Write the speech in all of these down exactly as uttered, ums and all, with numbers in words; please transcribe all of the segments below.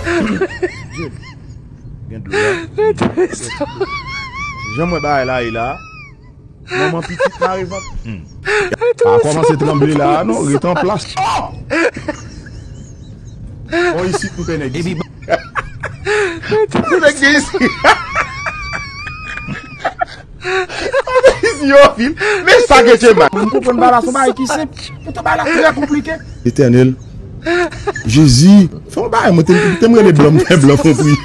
Dye. Gen dlo la. Jan mwen bagay la ye la. Manman pitit mare vant. Hmm. Pa kòmanse tranble la non, ret an plas. Oh! Oh, isit m pè nèg isit. Nèg gen isit. Isit yo vin. Men sa ke te mal. M konprann bagay la, se yon bagay ki senp. Poutan bagay la trè konplike. Etènèl. Jezi. Fè yon bagay, mwen te, te m rele blan, m fè blan fè yon priyè.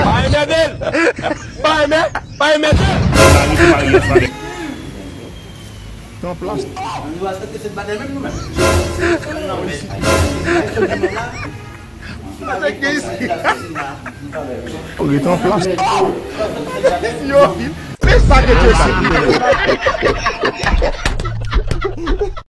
Bay mèt! Bay mèt! Bay mèt! Tan plas. Ret an plas. Yo, men sa ke te mal.